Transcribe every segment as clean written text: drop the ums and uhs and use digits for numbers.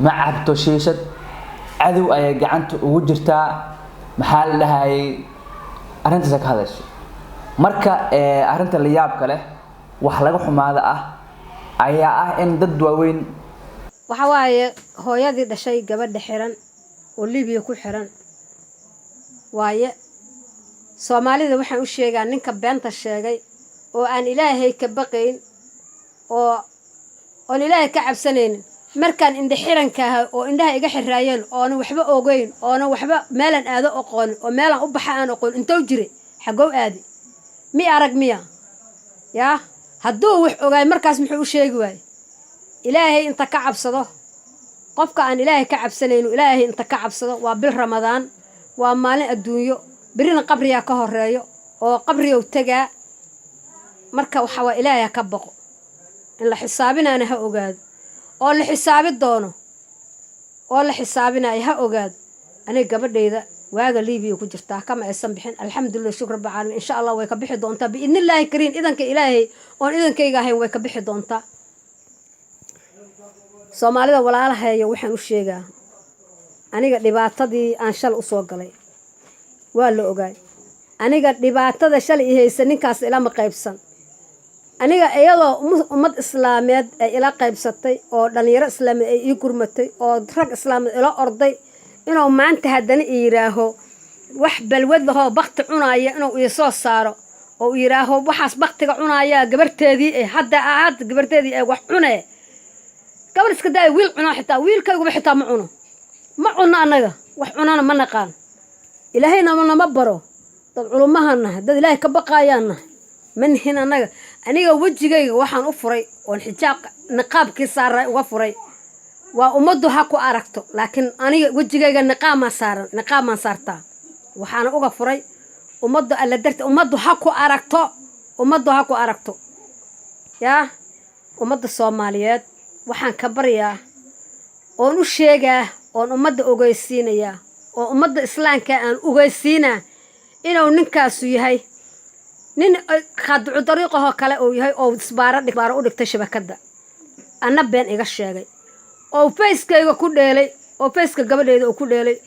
Ma cabto shiishad, cadow ayay gacanta ugu jirtaa. Maxaa la dhahayay? Arrintaasa ka hadashay. Marka arrinta la yaabka leh, wax laga xumaada ah ayaa ah in dad waaweyn Waxa waaye, hooyadii dhashay gabadha xiran oo Libiya ku xiran waaye. Soomaalida waxaan u sheegaa, ninka beenta sheegay oo aan Ilaahay ka baqayn oo oon Ilaahay ka cabsanaynin, markaan indha xiranka ahay oo indhaha iga xiraayeen, oonan waxba ogeyn, oonan waxba meelaan aado oqoonin, oo meelaan u baxa aan oqoon, intou jiray? Xagow aadi? Mi arag miya? Yaa hadduu wax ogaay markaas, muxuu u sheegi waayey? Ilaahay inta ka cabsado, qofka aan Ilaahay ka cabsanayno, Ilaahay inta ka cabsado. Waa bil Ramadaan, waa maalin adduunyo, berrina qabriyaa ka horeeyo oo qabriyow tegaa. Marka waxaa waa, Ilaahay ha ka baqo, in la xisaabinaana ha ogaado, oo la xisaabi doono, oo la xisaabinayo ha ogaado. Aniga gabadhayda waaga Libiya ku jirtaa, kama aysan bixin. Alxamdulilah, shukr rabbi caalamiin. Insha Allah way ka bixi doontaa, biidnillaahi kariim. Idanka Ilaahay oon idankayga ahayn way ka bixi doontaa. Soomaalida walaalahayo waxaan u sheegaa, aniga dhibaatadii aan shal usoo galay waa la ogaay. Aniga dhibaatada shalay i haysa ninkaas ilama qaybsan. Aniga iyadoo ummad islaameed ay ila qaybsatay, oo dhalinyaro islaameed ay ii gurmatay, oo rag islaameed ila orday, inuu maanta haddana i yidhaaho wax balwad lahoo bakti cunaaya inuu iisoo saaro, oo uu yidhaaho waxaas baktiga cunaaya gabarteedii, eh hadda hadda gabarteedii ee wax cune. Gabar iska daaya, wiil cunaa xitaa, wiilkayguba xitaa ma cuno. Ma cunno annaga, wax cunana ma naqaan. Ilaahayna nama baro. Dad culumahaan nahay, dad Ilaahay ka baqaayaan nahay, ma nihin annaga. Aniga wejigayga waxaan u furay oon xijaabka niqaabkii saaray uga furay waa ummaddu ha ku aragto, laakiin aniga wejigayga niqaamaan saaran, niqaamaan saartaa. Waxaana uga furay ummaddu Alla darta, ummaddu ha ku aragto, ummaddu ha ku aragto. Yaa ummadda Soomaaliyeed, waxaan ka baryaa oon u sheegaa oon ummadda ogeysiinayaa oo ummadda islaamka aan ogeysiinaa inuu ninkaasu yahay nin khaadicu dariiqahoo kale uu yahay, oo isbaaro baaro u dhigtay shabakadda, anna been iga sheegay, oo facekayga ku dheelay, oo faceka gabadheeda uu ku dheelay,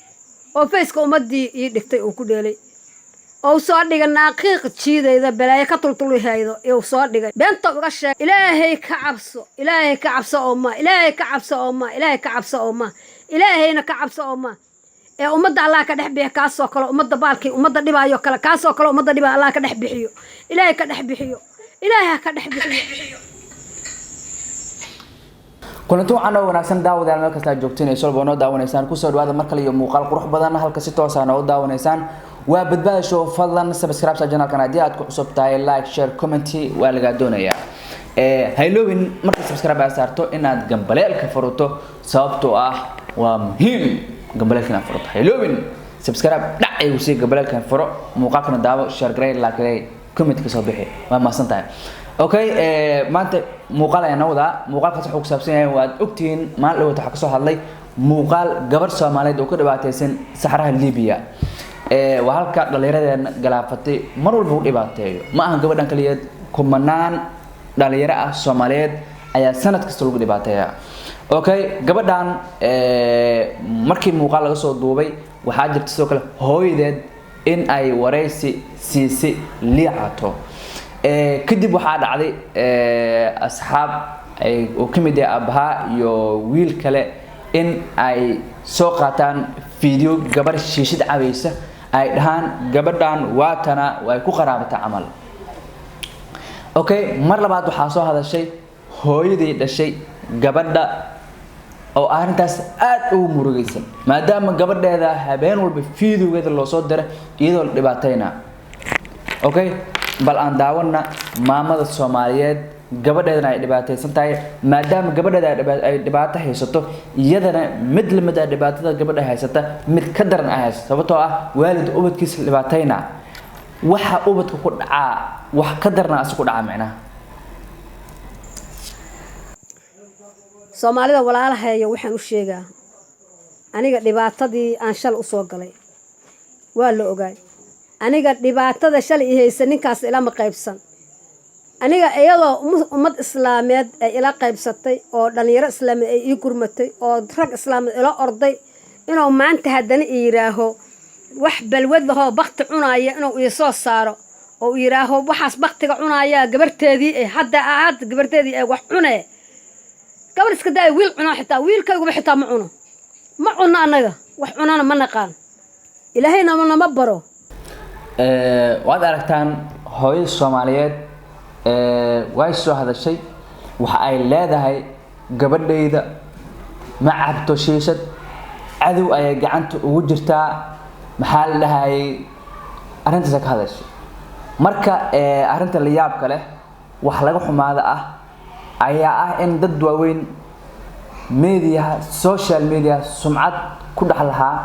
oo faceka ummaddii ii dhigtay uu ku dheelay, oo soo dhigay naaqiiq jiidayda, balaayo ka tultulihaydo uu soo dhigay, beenta uga sheegay. Ilaahay ka cabso, Ilaahay ka cabso oo ma Ilaahay ka cabso oo ma Ilaahay ka cabso oo ma Ilaahayna ka cabso oo ma ee ummadda Allah ka dhex bixiyo. Kaasoo kale ummadda baalkii ummadda dhibaayo kale, kaasoo kale ummadda dhibaayo Allah ka dhex bixiyo. Ilaahay ka dhex bixiyo, Ilaahay ha ka dhex bixiyo. Kulanti wacan oo wanaagsan, daawadayaal, meel kasta aad joogtiin ee solba noo daawanaysaan, kusoo dhawaada mar kale iyo muuqaal qurux badan. Halka si toosa noogu daawanaysaan waa Badbaada Show. Fadlan subscribe sa channelkan haddii aad ku cusub tahay. Like, share, comment waa lagaa doonayaa. Hayloobin marka subscribe aad saarto inaad gambaleelka furuto, sababtoo ah waa muhiim gambaleelka inaad furato. Hayloobin, subscribe dhac ay sii, gambaleelkan furo, muuqaalkana daawo, share garay, like garay, comment ka soo bixi. Waa mahadsan tahay. Okay, maanta muuqaal ayaan noo wadaa. Muuqaalkaas wuxuu ku saabsan yahay, waad ogtihiin, maalin dhaweyd waxaa kasoo hadlay muuqaal gabar Soomaaliyeed oo ka dhibaataysan saxraha Libiya. Waa halka dhallinyaradeena galaafatay, mar walba u dhibaateeyo. Ma ahan gabadhan kaliyeed, kumanaan dhalinyaro ah Soomaaliyeed ayaa sanad kasta lagu dhibaateeyaa. Okay, gabadhan markii muuqaal laga soo duubay, waxaa jirta sidoo kale hooyadeed in ay waraysi siisay liicato. Kadib waxaa dhacday asxaab ay uu ka mid yahay aabbahaa iyo wiil kale in ay soo qaataan video gabar shiishid cabaysa, ay dhahaan gabadhan waatana way ku qaraabataa camal. Okay, mar labaad waxaa soo hadashay hooyadii dhashay gabadha oo arrintaas aad ugu murugaysan, maadaama gabadheeda habeen walba videogeeda loo soo diray iyadoo la dhibaatayna. Okay, bal aan daawana maamada Soomaaliyeed, gabadheedana ay dhibaataysan tahay. Maadaama gabadheeda ay dhibaato haysato, iyadana mid lamid ah dhibaatada gabadha haysata mid ka daran ay haysato, sababtoo ah waalid ubadkiisa dhibaatayna, waxa ubadka ku dhacaa wax ka darna asi ku dhacaa micnaha. Soomaalida walaalahayo waxaan u sheegaa, aniga dhibaatadii aan shal usoo galay waa la ogaay. Aniga dhibaatada shalay i haysa ninkaas ilama qaybsan. Aniga iyadoo ummad islaameed ay ila qaybsatay oo dhalinyaro islaameed ay ii gurmatay oo rag islaameed ila orday, inuu maanta haddana i yidhaaho wax balwad lahoo bakti cunaaya inuu ii soo saaro oo uu yidhaaho waxaas baktiga cunaaya gabarteedii eh, hadda hadda gabarteedii ee wax cune. Gabar iska daaya, wiil cuno xitaa, wiilkayguba xitaa ma cuno. Ma cuno annaga, wax cunana ma naqaan, Ilaahayna nama baro. Waad aragtaan hooyada Soomaaliyeed way soo hadashay. Waxa ay leedahay gabadhayda ma cabto shiishad, cadow ayay gacanta ugu jirtaa. Maxaa la dhahayay, arrintaasa ka hadashay. Marka arrinta la yaabka leh, wax laga xumaada ah ayaa ah in dad waaweyn mediaha, social media sumcad ku dhex lahaa,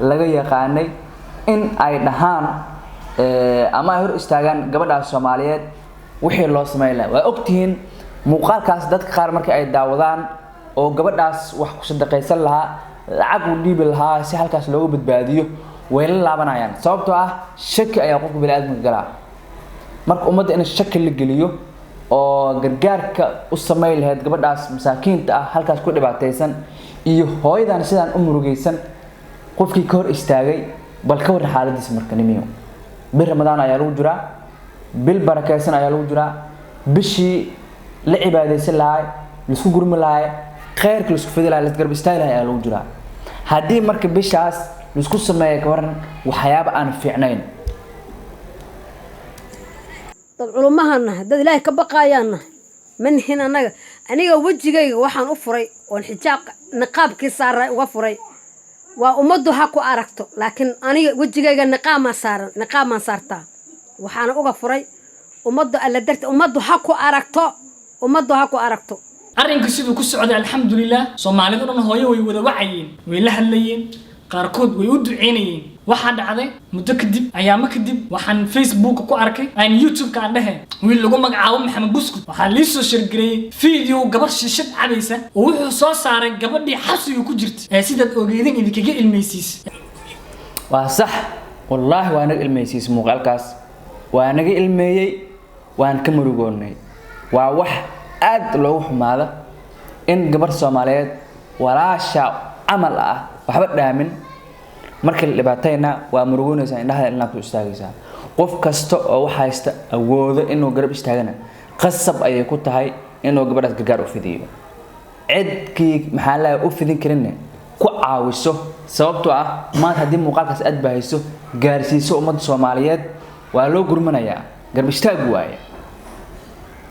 laga yaqaanay, in ay dhahaan ama ay hor istaagaan gabadhaas Soomaaliyeed wixii loo sameyn lahaa. Waa ogtihiin muuqaalkaas dadka qaar marka ay daawadaan oo gabadhaas wax ku sadaqaysan lahaa, lacag u dhiibi lahaa si halkaas looga badbaadiyo, way la laabanayaan, sababtoo ah shaki ayaa qofka biniaadamka galaa. Marka ummadda in shaki la geliyo oo gargaarka u sameyn lahayd gabadhaas masaakiinta ah halkaas ku dhibaataysan iyo hooyadan sidaan u murugaysan, qofkii ka hor istaagay, bal ka warran xaaladiisa. Marka nimiyo, bil Ramadaan ayaa lagu jiraa, bil barakeysan ayaa lagu jiraa, bishii la cibaadaysan lahay, laisku gurmi lahay, khayrka laisku fidi lahay, laisgarab istaagi lahay ayaa lagu jiraa. Haddii marka bishaas laisku sameeyo, ka waran waxyaaba aan fiicnayn? Dad culumahaan nahay, dad Ilaahay ka baqaayaan nahay, ma nihin annaga. Aniga wejigayga waxaan u furay oon xijaab niqaabkii saaray uga furay waa ummaddu ha ku aragto, laakiin aniga wejigayga niqaamaan saaran, niqaamaan saartaa. Waxaana uga furay ummaddu Alla darta, ummaddu ha ku aragto, ummaddu ha ku aragto. Arrinka siduu ku socday, alxamdulilah, Soomaalidu dhan hooyo way wada wacayeen, way la hadlayeen, qaarkood way u duceynayeen. Waxaa dhacday muddo kadib, ayaamo kadib, waxaan Facebook ku arkay aan YouTube-ka aan dhehe wiil lagu magacaabo Maxamed Buskud. Waxaa lii soo share gareeyey video gabar shishad cabaysa oo wuxuu soo saaray gabadhii xabsiga ku jirta ee sidaad ogeydin idinkaga ilmaysiis. Waa sax, wallaahi waa naga ilmeysiis muuqaalkaas, waa naga ilmeeyey, waan ka murugoonnay. Waa wax aad loogu xumaada in gabar Soomaaliyeed, walaasha camal ah, waxba dhaamin, markii la dhibaatayna waa murugoonaysaa, indhaha ilnaad ku istaagaysaa. Qof kasta oo wax haysta, awoodo inuu garab istaagana, qasab ayay ku tahay inuu gabadhaas gargaar u fidiyo, cidkii maxaa laga u fidin karinne ku caawiso, sababtoo ah maanta haddii muuqaalkaas aad baahayso, gaarsiiso ummadda Soomaaliyeed, waa loo gurmanayaa, garab istaag waaye.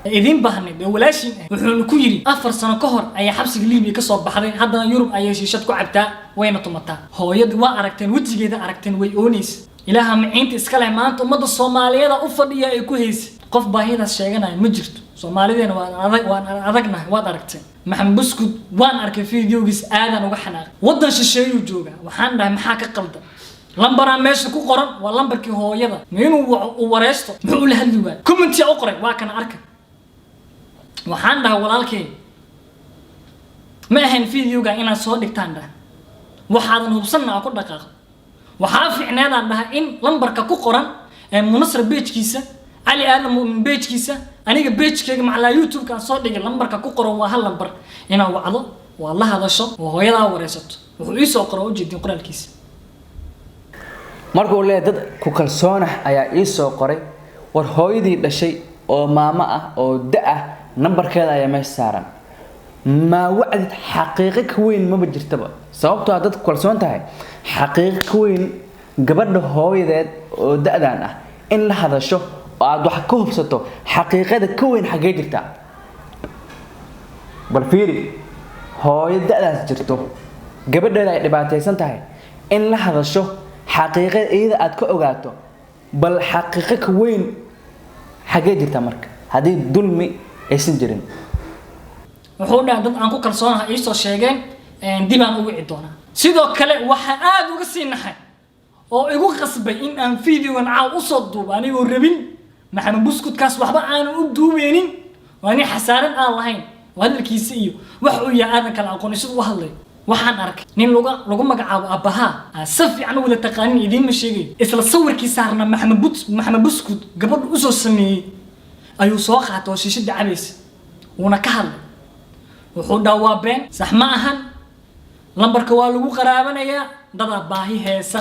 Idiin baahnayd oo walaashiin ah. Wuxuuna ku yidhi 4 sano ka hor ayaa xabsiga Liibiya kasoo baxday, haddana Yurub ayay shiishad ku cabtaa, wayna tumataa. Hooyadu waa aragteen, wejigeeda aragteen, way oonaysa. Ilaaha maciinta iska leh maanta ummadda Soomaaliyeeda u fadhiya ay ku haysa. Qof baahidaas sheeganaya ma jirto. Soomaalideena waan adag, waan adagnahay, waad aragteen. Maxamed Buskud waan arkay videogiis, aadaan uga xanaaqay. Waddan shisheeyuu joogaa. Waxaan dhahay, maxaa ka qaldan? Lambaraa meesha ku qoran, waa lambarkii hooyada. Ma inuu waco, uu wareysto, muxuu ula hadli waayay? Commentia u qoray, waa kana arka. Waxaan dhahay, walaalkay, ma ahayn videoga inaad soo dhigtaan. Dhahay, waxaadan hubsanna aa ku dhaqaaqdo. Waxaa fiicneedaan dhahay in lambarka ku qoran ee Munasar page-kiisa, Cali Aadan Mumin page-kiisa, aniga page-keyga macalaa YouTube-ka aan soo dhigay, lambarka ku qoran waa hal lambar, inaad wacdo, waa la hadasho oo hooyadaa wareysato. Wuxuu iisoo qoro, ujeedin qoraalkiisa. Marka uu leeyahay dad ku kalsoonah ayaa ii soo qoray, war hooyadii dhashay oo maamo ah oo da ah nambarkeeda ayaa meesha saaran. Maa wacdid? Xaqiiqo ka weyn maba jirtaba, sababtoo ah dad ku kalsoon tahay, xaqiiqo ka weyn gabadha hooyadeed oo da-dan ah in la hadasho oo aad wax ka hubsato, xaqiiqada ka weyn xaggee jirtaa? Bal fiiri, hooyo da-daas jirto, gabadheeda ay dhibaataysan tahay, in la hadasho, xaqiiqada iyada aad ka ogaato, bal xaqiiqo ka weyn xaggee jirtaa marka haddii dulmi aysan jirin? Wuxuu dhahay dad aan ku kalsoonaha iisoo sheegeen, dibaan u wici doonaa. Sidoo kale waxaa aada uga sii naxay oo igu qasbay in aan videogan caaw usoo duubo, anigoo rabin Maxamed Buskudkaas waxba aanan u duubeynin, waa nin xasaarad aan lahayn oo hadalkiisa iyo wax uu yahay aadan kala aqoon siduu u hadlay. Waxaan arkay nin lagu magacaabo Abbahaa, aan si fiican u wada taqaanin, idiinma sheegayo, isla sawirkii saarna Maxamed Buskud gabadhu usoo sameeyey. Ayuu soo qaatay oo shiishada cabaysa, wuuna ka hadlay. Wuxuu dhaha waa been, sax ma ahan, lambarka waa lagu qaraabanayaa, dadaa baahi heesa.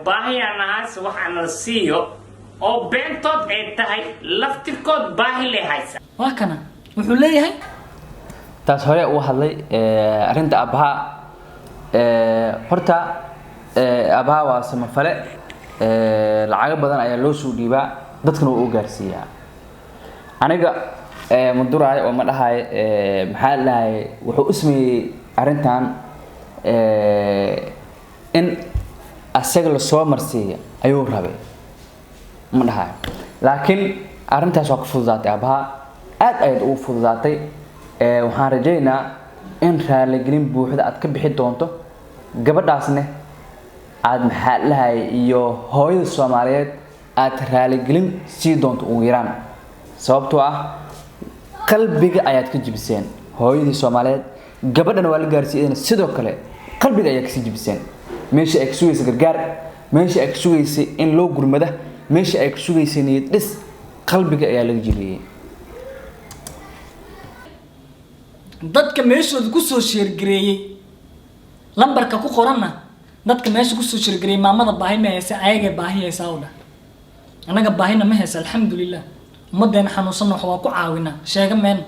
Baahiyaa nahaas waxaa la siiyo oo beentood ay tahay, laftirkood baahi le haysa. Waa kana, wuxuu leeyahay. Taas hore uu hadlay arrinta aabbaha. Horta aabbaha waa samafale, lacago badan ayaa loo soo dhiibaa, dadkana waa u gaarsiiyaa. Aniga ma duraayo oo ma dhahayo maxaa la dhahay, wuxuu u sameeyey arrintan in asaga lasoo marsiiya ayuu rabay, ma dhahayo, laakiin arrintaas waa ka fududaatay aabbaha, aad ayaad ugu fududaatay. Waxaan rajaynaa in raaligelin buuxda aad ka bixi doonto gabadhaasne, aad maxaa lahay iyo hooyada Soomaaliyeed aad raaligelin sii doonto ugu yaraan, sababtoo ah qalbiga ayaad ka jibiseen hooyadii Soomaaliyeed, gabadhana waa la gaarsiiyeen, sidoo kale qalbiga ayaa kasii jibiseen. Meesha ay ka sugaysay gargaar, meesha ay ka sugaysay in loo gurmada, meesha ay ka sugaysay niyad dhis, qalbiga ayaa laga jibiyey. Dadka meeshooda kusoo sheergareeyey lambarka ku qoranna, dadka meesha kusoo sheergareeyey maamada baahi ma haysa, ayagay baahi haysaa u dhah. Annaga baahina ma haysa, alxamdulilah. Ummaddeena xanuunsanna wax waa ku caawinaa, sheega meena.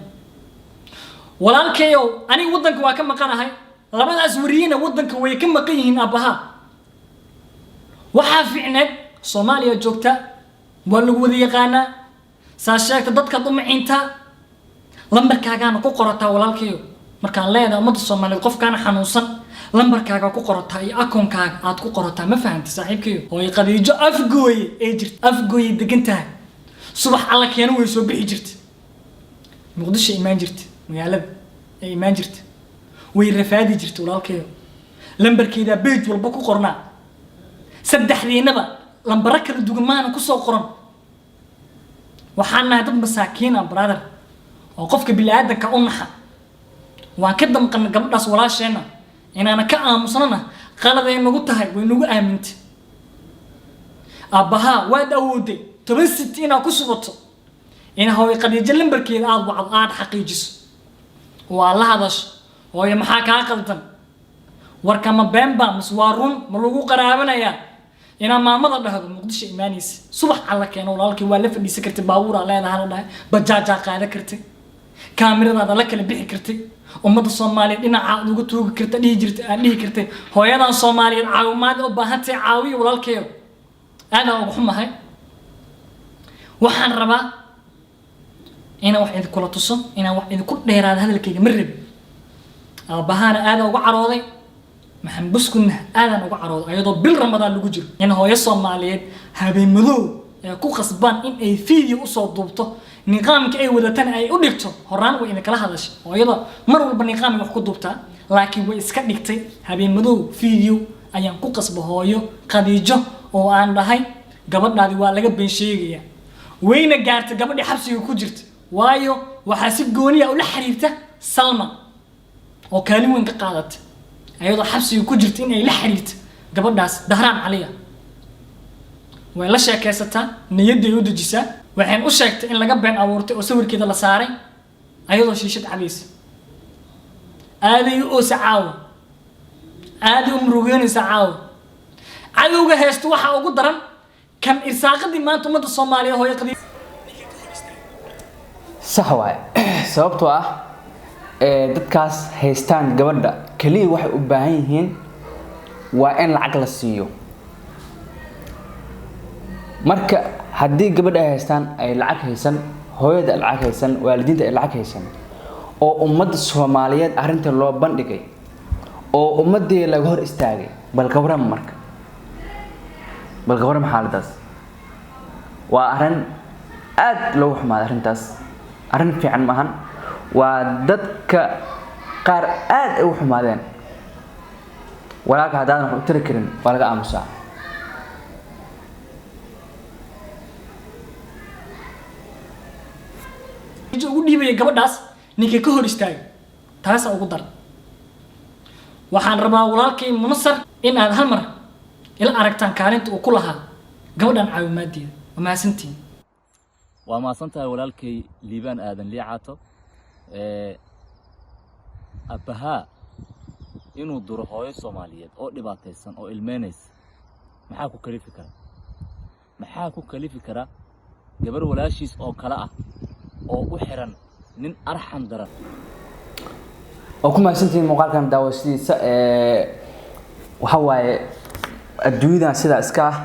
Walaalkayow, aniga waddanka waa ka maqanahay, labadaas wariyena waddanka way ka maqan yihiin. Aabbaha waxaa fiicneed Soomaaliya joogta, waa lagu wada yaqaanaa, saa sheegta dadkaad u maciintaa, lambarkaagaana ku qorataa. Walaalkayo, markaan leedahay ummadda Soomaaliyeed qofkaana xanuunsan, lambarkaaga ku qorataa iyo akoonkaaga aad ku qorataa. Ma fahamta saaxiibkayo? Hooyo Khadiijo Afgooye ee jirta, Afgooye degan tahay, subax alla keeno way soo bixi jirta, Muqdisho imaan jirta, magaalada ay imaan jirta, way rafaadi jirta. Walaalkayo, lambarkeedaa page walba ku qornaa, saddexdiinaba lambaro kala duwan maana kusoo qoran. Waxaan nahay dad masaakiin ah, brother, oo qofka bini-aadanka u naxa. Waan ka damqana gabadhaas walaasheenna, inaana ka aamusnana qaladay nagu tahay, way nagu aamintay. Aabbahaa waad awooday 10 city inaad ku subato, in hooyo Khadiijo lambarkeeda aada wacdo, aada xaqiijiso oo aad la hadasho: hooyo, maxaa kaa qaldan? Warka ma beenba mise waa run? Ma lagu qaraabanayaa? Inaa maamada dhahdo Muqdisho imaanaysa subax alla keeno. Walaalkii, waa la fadhiisan kartay, baabuuraa leedaha la dhahay, bajaajaa qaadan kartay, kaamiradaada la kala bixi kartay, ummadda Soomaaliyeed dhinaca aad uga tuugi karta, dhihi jirtay, aad dhihi kartay hooyadan Soomaaliyeed caawimaad u baahantahay, caawiya. Walaalkayo, aadaan uga xumahay. Waxaan rabaa inaan wax idinkula tuso, inaan wax idinku dheeraado hadalkayga ma rabi. Aabbahaana aadaan uga carooday, Maxamed Buskunna aadaan uga carooday, ayadoo bil Ramadaan lagu jiro in hooyo Soomaaliyeed habeen madow ee ku qasbaan in ay video usoo duubto, niqaamka ay wadatana ay u dhigto. Horaan way idinkala hadashay hooyada, mar walba niqaamay wax ku duubtaa, laakiin way iska dhigtay. Habeen madow video ayaan ku qasba hooyo Khadiijo oo aan dhahay gabadhaadi waa laga been sheegaya, wayna gaartay gabadhii xabsiga ku jirta, waayo waxaa si gooniya ula xiriirta Salma oo kaalin weyn ka qaadatay ayadoo xabsiga ku jirta in ay la xiriirta gabadhaas Dahraan Caliya. Way la sheekaysataa, niyadday u dejisaa, waxayn u sheegtay in laga been abuurtay oo sawirkeeda la saaray ayadoo shiishad cabaysa. Aaday u oosa caawa, aaday u murugeynaysa caawa. Cadowga haysto waxaa ugu daran kan irsaaqadii maanta ummadda Soomaaliyeed hooyo qadiim. Sax waaye, sababtoo ah dadkaas haystaan gabadha kaliya waxay u baahan yihiin waa in lacag la siiyo. Marka haddii gabadha ay haystaan ay lacag haysan, hooyada ay lacag haysan, waalidiinta ay lacag haysan, oo ummadda Soomaaliyeed arrinta loo bandhigay oo ummadii laga hor istaagay, bal ka warrama marka, bal ka warrama xaaladaas. Waa arrin aad loogu xumaaday arrintaas, arrin fiican maahan. Waa dadka qaar aad ay u xumaadeen. Walaalka haddaadan wax u tari karin waa laga aamusaa. Ugu dhiibaya gabadhaas ninkay ka hor istaagay, taasa ugu daran. Waxaan rabaa walaalkay Munasar in aad hal mar ila aragtaan kaalinta uu ku lahaa gabadhan caawimaaddeeda. Waa mahadsantihiin. Waa mahadsan tahay walaalkay Liibaan Aadan Liicaato. Abbahaa inuu duro hooyo Soomaaliyeed oo dhibaataysan oo ilmeynaysa, maxaa ku kalifi kara? Maxaa ku kalifi kara gabar walaashiis oo kale ah oo u xiran nin arxan daran? Oo ku mahadsantihiin muuqaalkan daawashadiisa. Waxa waaye adduunyadan sidaa iska ah,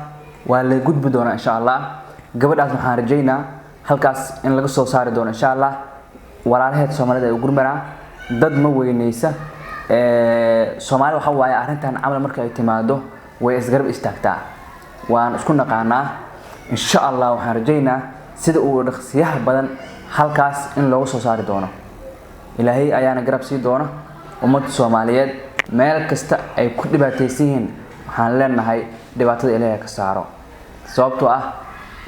waa la gudbi doonaa insha Allah. Gabadhaas waxaan rajaynaa halkaas in laga soo saari doono insha Allah. Walaalaheed Soomaalida ay u gurmanaa, dad ma weyneysa. Soomaali waxa waaye arrintan camal marka ay timaado way isgarab istaagtaa, waan isku naqaanaa. Insha Allah waxaan rajaynaa sida uu dhaqsiyaha badan halkaas in looga soo saari doono. Ilaahay ayaana garab sii doona. Ummadda Soomaaliyeed meel kasta ay ku dhibaataysan yihiin waxaan leenahay dhibaatada Ilaahay ka saaro, sababtoo ah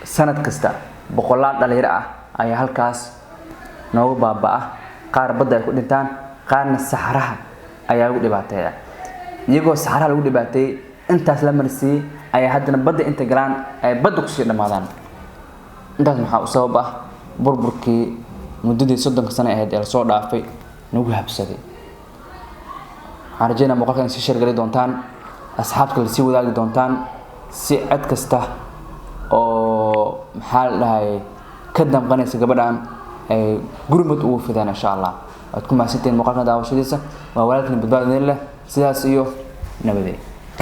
sanad kasta boqolaal dhalinyaro ah ayaa halkaas noogu baaba'a, qaar badda ay ku dhintaan, qaarna saxaraha ayaa lagu dhibaateeya. Iyagoo saxaraha lagu dhibaateeyey intaas la marsiiyey ayaa haddana badda inta galaan ay badda kusii dhammaadaan. Intaas maxaa u sabab ah? Burburkii muddadii 30-ka sano ahayd ee lasoo dhaafay nagu habsaday. Waxaan rajeynaa muuqaalka in sii share gali doontaan, asxaabta la sii wadaagi doontaan, si cid kasta oo maxaa la dhahay ka damqanaysa gabadhan ay gurmud ugu fidaan insha Allah. Waad ku mahadsantihiin muuqaalkan daawashadiisa. Waa walaalkiin Badbaado idin leh, sidaas iyo nabadey.